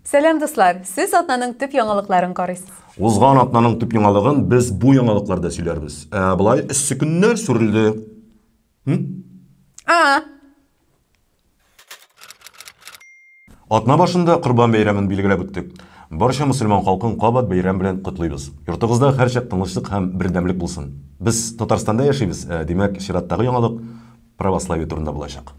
Сәлам, дуслар! Сез атнаның төп яңалыкларын карыйсыз. Узган атнаның төп яңалыгын без бу яңалыкларда сөйләрбез. Ә болай эссе көннәр сүрелде. А! Атна башында Корбан бәйрәмен билгеләп үттек. Барча мөселман халкын кабат бәйрәм белән котлыйбыз. Йортыгызда һәрчак тынычлык һәм бердәмлек булсын. Без Татарстанда яшибез, ә, димәк, чираттагы яңалык православие турында булачак.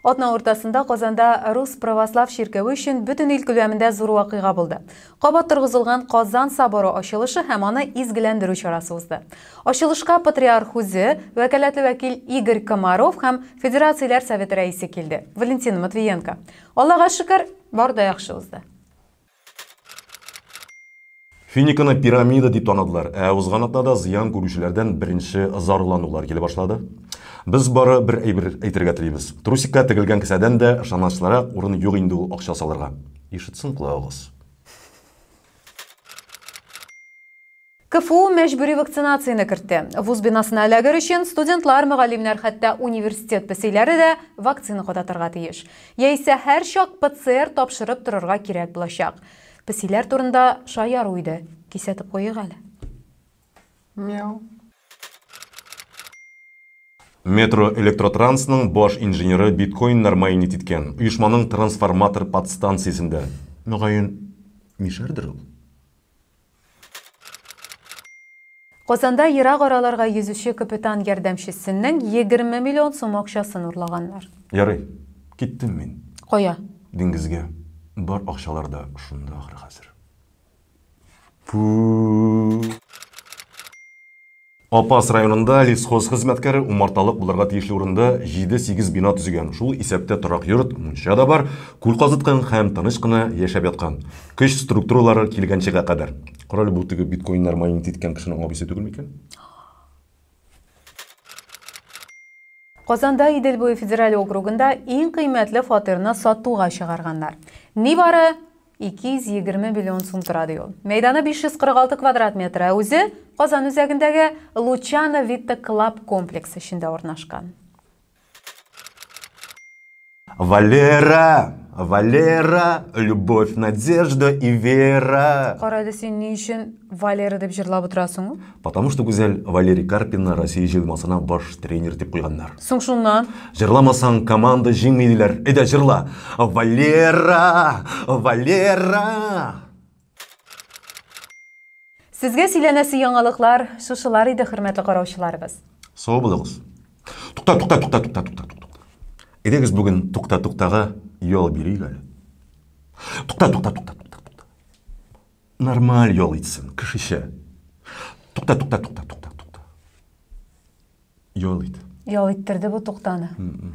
Атна уртасында Казанда Рус православ чиркәве өчен бөтен ил күләмендә зур вакыйга булды. Кабат торгызылган Казан соборы ачылышы һәм аны изгеләндерү чарасы узды. Ачылышка патриарх үзе, вәкаләтле вәкил Игорь Комаров һәм Федерацияләр Советы рәисе килде, Валентина Матвиенко. Аллага шөкер, бар да яхшы узды. Финиканы пирамида дип таныдылар, ә узган атнада зыян күрүчеләрдән беренче зарланулар килә башлады. Без бары бер әйбер әйтергә телибез. Трусикка тегелгән кесәдән дә ышанычлырак урын юк инде ул акча салырга. Ишетсен колагыгыз. КФУ мәҗбүри вакцинацияне кертте. Вуз бинасына эләгер өчен студентлар, мөгаллимнәр, хәтта университет песиләре дә вакцина кадатырга тиеш. Яисә һәрчак ПЦР тапшырып торырга кирәк булачак. Песиләр турында шаяру иде, кисәтеп куйыйк әле. Мяу. Метро Электротрансның баш инженеры биткоиннар майнить иткән оешманың трансформатор подстанциясендә. Мөгаен, мишәрдер ул. Казанда ерак араларга йөзүче капитан ярдәмчесенең 20 миллион сум акчасын урлаганнар. Ярый, киттем мин. Кая? Диңгезгә. Бар акчалар да шунда ахры хәзер. Фу. Апас районында лесхоз хезмәткәре умарталык булырга тиешле урында 7-8 бина төзегән. Шул исәптә торак йорт, мунча да бар, күл казыткан һәм тыныч кына яшәп яткан. Көч структуралары килгәнчегә кадәр. Карале, бу теге биткоиннар майнить иткән кешенең абыйсы түгел микән? Казанда Идел буе федераль округында иң кыйммәтле фатирны сатуга чыгарганнар. Нибары 220 миллион сум тора ди ул. Мәйданы 546 квадрат метр, ә үзе Казан үзәгендәге Лучано Витта Клаб комплексы эчендә урнашкан. Валера, Валера, любовь, надежда и вера. Кара әле, син ни өчен Валера дип җырлап утырасың ул? Потому что, Гүзәл, Валерий Карпинны Россия җыелмасына баш тренер дип куйганнар. Соң шуннан? Җырламасаң, команда җиңми диләр. Әйдә, җырла. Валера, Валера. Сезгә сөйләнәсе яңалыклар шушылар иде, хөрмәтле караучыларыбыз. Сау булыгыз. Тукта, тукта, тукта, тукта, тукта, тукта. Әйдәгез бүген тукта, туктага ял бирик әле. Тукта, тукта, тукта, тукта, тукта. Нормаль ял итсен, кешечә. Тукта, тукта, тукта, тукта, тукта. Ял ит. Ял иттерде бу туктаны.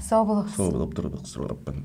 Сау булыгыз. Сау булып торыгыз, Раббым.